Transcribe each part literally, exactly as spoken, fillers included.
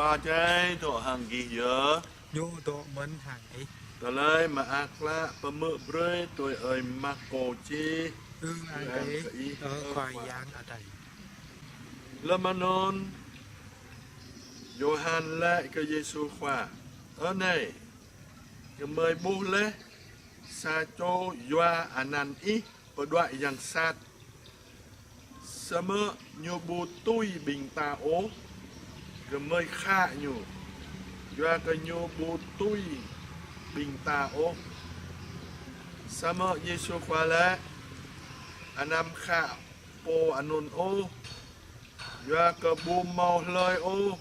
Khua Adai dŏ hăng gih yơh. Ñu dŏ mơ̆n hăng ih. Tơlơi mơak klă pơhmư̆ brơi tui ơi Markô čih. Ư-ang kơ ih, ơ Khua Yang Adai. Lơm anŭn, Yôhan laĭ kơ Yêsu Khua: Ơ Nai, gơmơi ƀuh laih sa čô yua anăn ih pơđuaĭ yang sat. Samơ̆ ñu ƀu tui ƀing ta ôh, gơmơi khă ñu, yua kơ ñu ƀu tui ƀing ta ôh. Samơ̆ Yêsu Khua laĭ: Anăm khă pô anŭn ôh, yua kơ ƀu hmâo hlơi ôh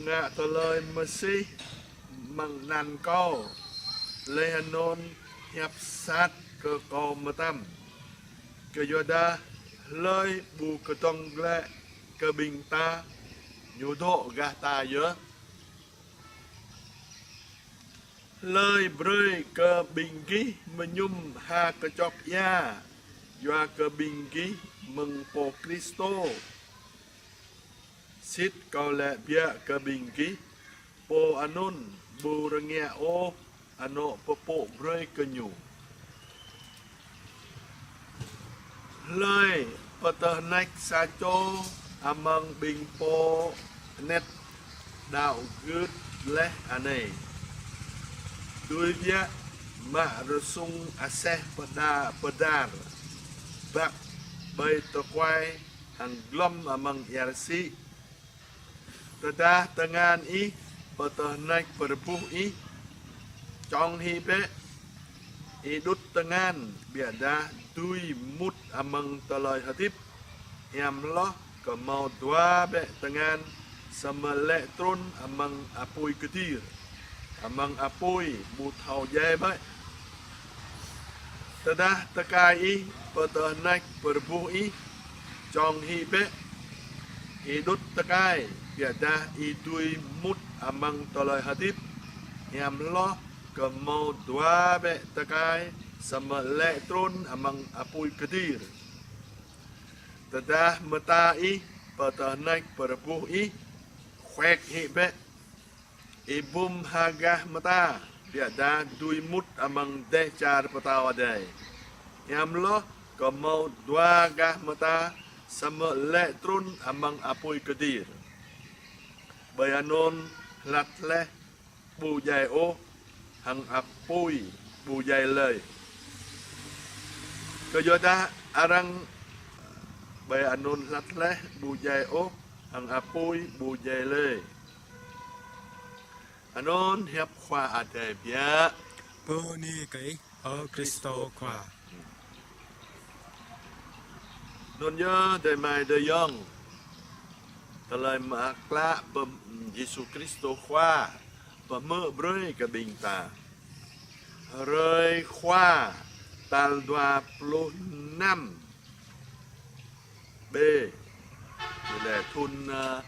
ngă tơlơi mơsêh amăng anăn Kâo, laih anŭn hiăp sat kơ Kâo mơtam. Kơyuadah hlơi ƀu kơdơ̆ng glaĭ kơ ƀing ta, ñu dŏ gah ta yơh. Hlơi brơi kơ ƀing gih mơñum ha kơčŏk ia, yua kơ ƀing gih mơ̆ng Pô Kristô? Sĭt Kâo laĭ biă kơ ƀing gih, pô anŭn ƀu rơngiă ôh anŏ pơpŭ brơi kơ ñu. Hlơi pơtơhneč sa čô amăng ƀing pô anet đaŏ gưt laih anai: Dui biă mă rơsŭng aseh pơđa pơdar, băk ƀơi tơkuai hăng glŏm amăng ia rơsĭ. Tơdah tơngan ih pơtơhneč pơrơbuh ih, čŏng hĭ bĕ, ih đŭt tơngan biă dah dưi mŭt amăng tơlơi hơdip, hiam hloh kơ hmâo dua bĕ tơngan samơ̆ laĭ trŭn amăng apui kơdir, amăng apui ƀu thâo djai bĕ. Tơdah tơkai ih pơtơhneč pơrơbuh ih, čŏng hĭ bĕ, ih đŭt tơkai biă dah ih dưi mŭt amăng tơlơi hơdip, hiam hloh kơ hmâo dua bĕ tơkai samơ̆ laĭ trŭn amăng apui kơdir. Tơdah mơta ih pơtơhneč pơrơbuh ih, khuek hĭ bĕ, ih bum ha gah mơta biă dah dưi mŭt amăng dêh čar pơtao adai, hiam hloh kơ hmâo dua gah mơta samơ̆ laĭ trŭn amăng apui kơdir. Ƀơi anŭn hlăt laih ƀu djai ôh, hăng apui ƀu djai lơi. Kơyuadah arăng, ƀơi anŭn hlăt laih ƀu djai ôh, hăng apui ƀu djai lơi. Anŭn hiăp Khua Adai biă. Bơni kơ Ih, ơ Kristô Khua. Anŭn yơh, adơi amai ayŏng, tơlơi mơak klă pơm-, Yêsu Kristô Khua pơhmư̆ brơi kơ ƀing ta. Hrơi Khua tal dua pluh năm B, či lĕ thŭn, ơ,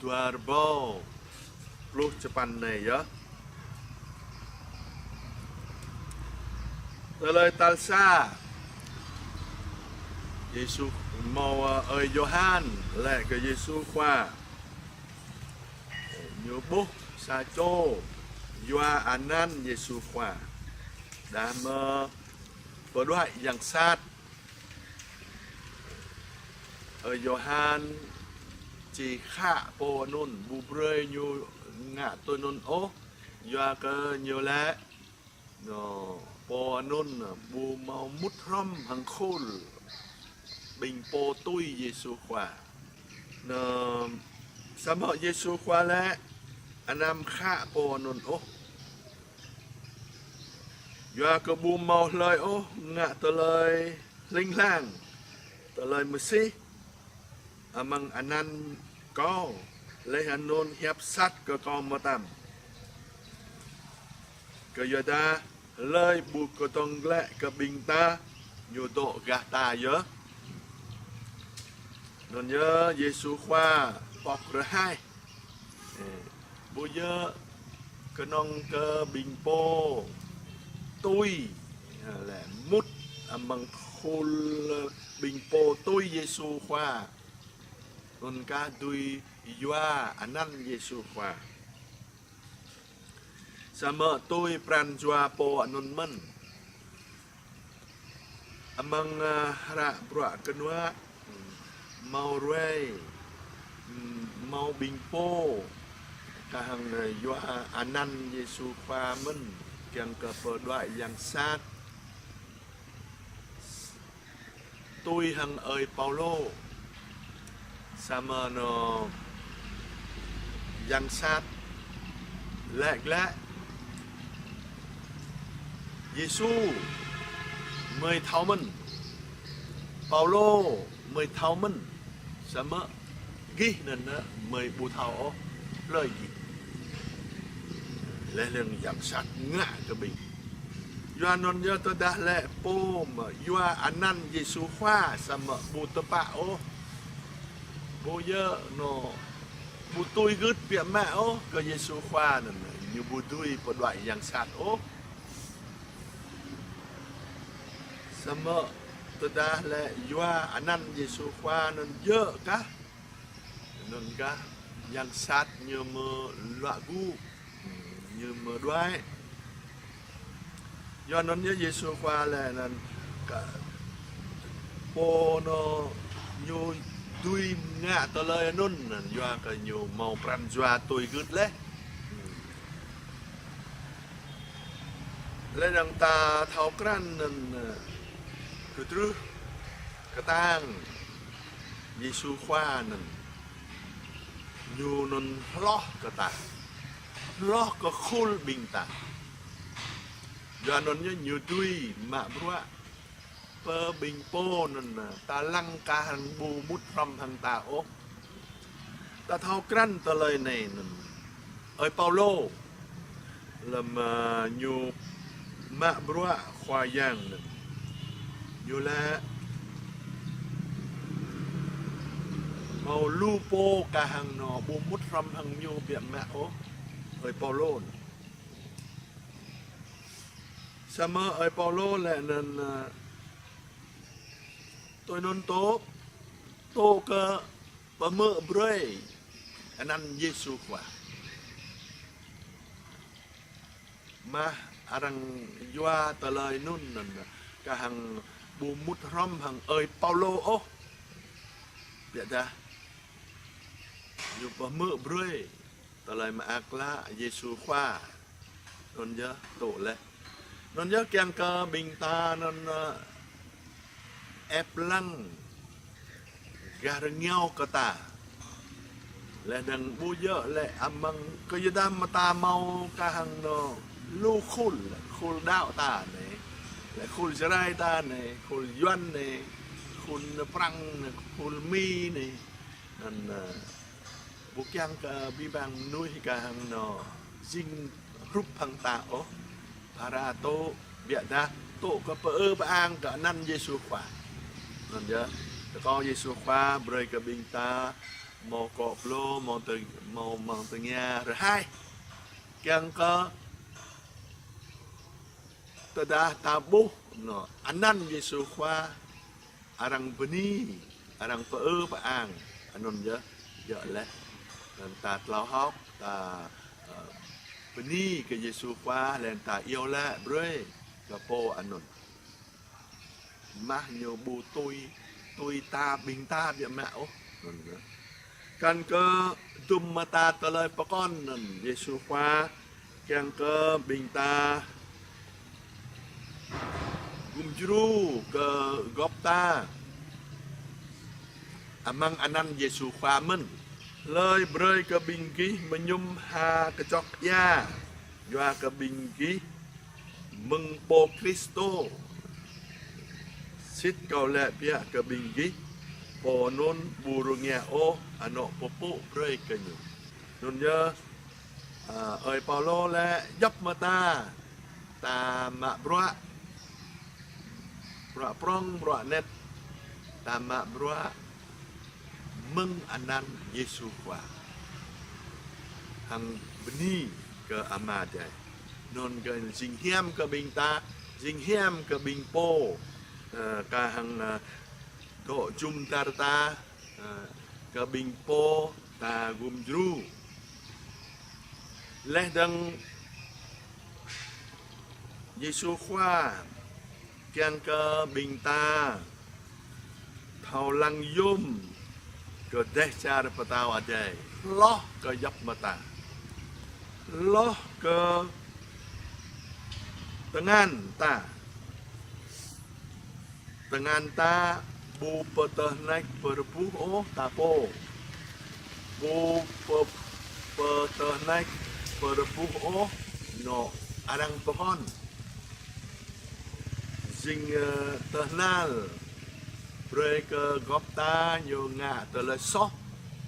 dua rơbâo pluh čơpăn anai yơh. Tơlơi tal sa, Yêsu hmâo, ơ, ơi Yôhan laĭ kơ Yêsu Khua. Ñu ƀuh sa čô yua anăn Yêsu Khua. Đah mơ̆ pơđuaĭ yang sat. Ơi Yôhan či khă pô anŭn, ƀu brơi ñu ngă tui anŭn ôh, yua kơ ñu laĭ, ñu pô anŭn ƀu hmâo mŭt hrŏm hăng khul ƀing pô tui Yêsu Khua. Anŭn samơ̆ Yêsu Khua laĭ, anăm khă pô anŭn ôh. Yua kơ ƀu hmâo hlơi ôh ngă tơlơi hling hlang, tơlơi mơsêh amăng anăn Kâo, laih anŭn hiăp sat kơ Kâo mơtam. Kơyuadah hlơi ƀu kơdơ̆ng glaĭ kơ ƀing ta, ñu dŏ gah ta yơh. Anŭn yơh Yêsu Khua pŏk rơhaih. Ơ, ƀu djơ̆ kơnơ̆ng kơ ƀing pô tui, ơ, lĕ mŭt amăng khul ƀing pô tui Yêsu Khua. Anŭn kah dưi yua anăn Yêsu Khua. Samơ̆ tui pran jua pô anŭn mơ̆n. Amăng, ơ, hră Bruă Kơnuă, hmâo ruai, hmâo ƀing pô, kah hăng, ơ, yua anăn Yêsu Khua mơ̆n, kiăng kơ pơđuaĭ yang sat. Tui hăng ơi Paulô, samơ̆ anŏ yang sat laĭ glaĭ: Yêsu mơi thâo mơ̆n, Paulô mơi thâo mơ̆n, samơ̆ gih anŭn mơi ƀu thâo ôh, hlơi gih. Laih anŭn yang sat ngă kơ ƀing. Yua anŭn yơh tơdah lĕ pô mă yua anăn Yêsu Khua samơ̆ ƀu tơpă ôh, ƀu djơ̆ anŏ, ƀu tui gưt biă mă ôh kơ Yêsu Khua anŭn, ñu ƀu dưi pơđuaĭ yang sat ôh. Samơ̆ tơdah lĕ yua anăn Yêsu Khua anŭn djơ̆ kah, anŭn kah yang sat ñu mơ̆ luă gŭ, ñu mơ̆ đuaĭ. Yua anŭn yơh Yêsu Khua laĭ anŭn kơ pô anŏ ñu dưi ngă tơlơi anŭn, anŭn yua kơ ñu hmâo pran jua tui gưt laih. Laih anŭn ta thâo krăn anŭn, ơ, kơtrưh kơtang Yêsu Khua anŭn, ñu anŭn hloh kơ ta, hloh kơ khul ƀing ta. Yua anŭn yơh ñu dưi mă bruă pơ ƀing pô anŭn, ơ, ta lăng kah hăng ƀu mŭt hrŏm hăng ta ôh. Ta thâo krăn tơlơi anai anŭn. Ơi Paulô, lơ̆m, ơ, ñu mă bruă Khua Yang anŭn, ñu laĭ hmâo lu pô kah hăng anŏ ƀu mŭt hrŏm hăng ñu biă mă ôh, ơi Paulô anŭn. Samơ̆ ơi Paulô laĭ anŭn, ơ, tui anŭn tŏ, tŏ kơ pơhmư̆ brơi anăn Yêsu Khua. Mah arăng yua tơlơi anŭn anŭn, kah hăng ƀu mŭt hrŏm hăng ơi Paulô ôh. Biă dah ñu pơhmư̆ brơi tơlơi mơak klă Yêsu Khua. Anŭn yơh tŏ laih. Anŭn yơh kiăng kơ ƀing ta anŭn, ơ, ĕp lăng gah rơngiao kơ ta. Laih anŭn ƀu djơ̆ lĕ amăng kơ yua dah mơ̆ ta hmâo kah hăng anŏ lu khul, khul đaŏ ta anai, lĕ khul Jrai ta anai, khul Yuan anai, khul Prăng anai, khul Mi anai. Anŭn, ơ, ƀu kiăng kơ abih bang mơnuih kah hăng anŏ jing hrup hăng ta ôh. Phara tŏ, biă dah tŏ kơ pơư pơang kơ anăn Yêsu Khua. Anŭn yơh, tơkâo Yêsu Khua brơi kơ ƀing ta hmâo akŏ glô, hmâo tơ-, hmâo amăng tơngia rơhaih. Kiăng kơ tơdah ta ƀuh anŏ anăn Yêsu Khua, arăng bơni, arăng pơư pơang, anŭn yơh, djơ̆ laih. Anŭn ta tlao hơ̆k, ta, ơ, bơni kơ Yêsu Khua, laih anŭn ta iâu laĭ brơi kơ pô anŭn. Mah ñu ƀu tui, tui ta ƀing ta biă mă ôh. Anŭn yơh. Kăn kơ dŭm mơta tơlơi pơkŏn anŭn Yêsu Khua kiăng kơ ƀing ta gum djru kơ gŏp ta amăng anăn Yêsu Khua mơ̆n. Hlơi brơi kơ ƀing gih mơñum ha kơčŏk ia, yua kơ ƀing gih mơ̆ng pô Kristô. Sĭt kâo laĭ biă kơ ƀing gih, pô anŭn ƀu rơngiă ôh anŏ pơpŭ brơi kơ ñu. Anŭn yơh, ơ, ơi Paulô laĭ djŏp mơta ta mă bruă, bruă prŏng, bruă anet, ta mă bruă mơ̆ng anăn Yêsu Khua. Hăng bơni kơ Ama Adai. Anŭn kơ jing hiam kơ ƀing ta, jing hiam kơ ƀing pô, ơ, kah hăng, ơ, dŏ jum dar ta, ơ, kơ ƀing pô ta gum djru. Laih dơ̆ng Yêsu Khua kiăng kơ ƀing ta thâo lăng yôm kơ dêh čar pơtao adai, hloh kơ djŏp mơta, hloh kơ tơngan ta. Tơngan ta ƀu pơtơhneč pơrơbuh ôh ta pô. Ƀu pơ-, pơtơhneč pơrơbuh ôh anŏ arăng pơhon. Jing, ơ, tơhnal brơi kơ gŏp ta ñu ngă tơlơi soh,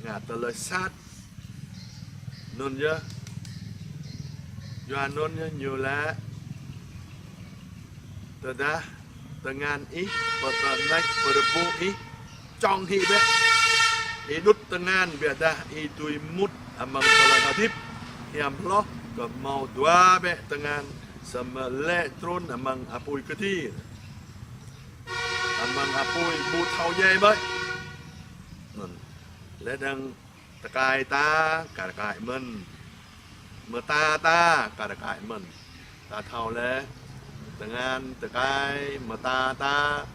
ngă tơlơi sat. Anŭn yơh, yua anŭn yơh ñu laĭ: Tơdah tơngan ih pơtơhneč pơrơbuh ih, čŏng hĭ bĕ. Ih đŭt tơngan biă dah ih dưi mŭt amăng tơlơi hơdip hiam hloh kơ hmâo dua bĕ tơngan, samơ̆ lê̆ trŭn amăng apui kơtir, amăng apui ƀu thâo djai ƀơi. Anŭn. Laih dơ̆ng tơkai ta, kar kaĭ mơ̆n. Mơta ta, kar kaĭ mơ̆n. Ta thâo laih, tơngan, tơkai, mơta ta,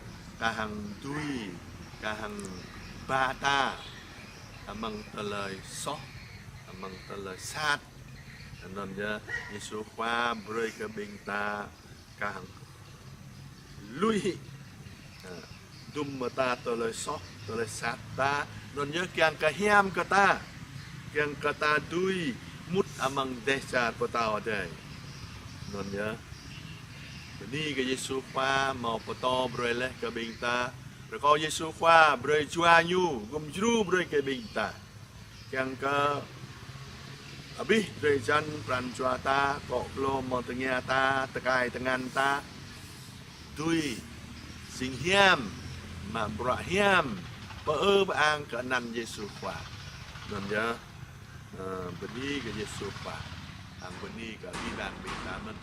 kar hăng dưi, kar hăng ba ta amăng tơlơi soh, amăng tơlơi sat. Anŭn yơh, Yêsu Khua brơi kơ ƀing ta kar hăng lui hĭ, ơ, dŭm mơta tơlơi soh, tơlơi sat ta, anŭn yơh kiăng kơ hiam kơ ta, kiăng kơ ta dưi mŭt amăng dêh čar pơtao adai. Anŭn yơh, bơni kơ Yêsu Khua hmâo pơtô brơi laih kơ ƀing ta. Rơkâo Yêsu Khua brơi jua ñu gum djru brơi kơ ƀing ta, kiăng kơ abih drơi jăn pran jua ta, akŏ glô amăng tơngia ta, tơkai tơngan ta dưi jing hiam, mă bruă hiam, pơư pơang kơ anăn Yêsu Khua. Anŭn yơh, ơ, bơni kơ Yêsu Khua, hăng bơni kơ abih bang ƀing ta mơ̆n.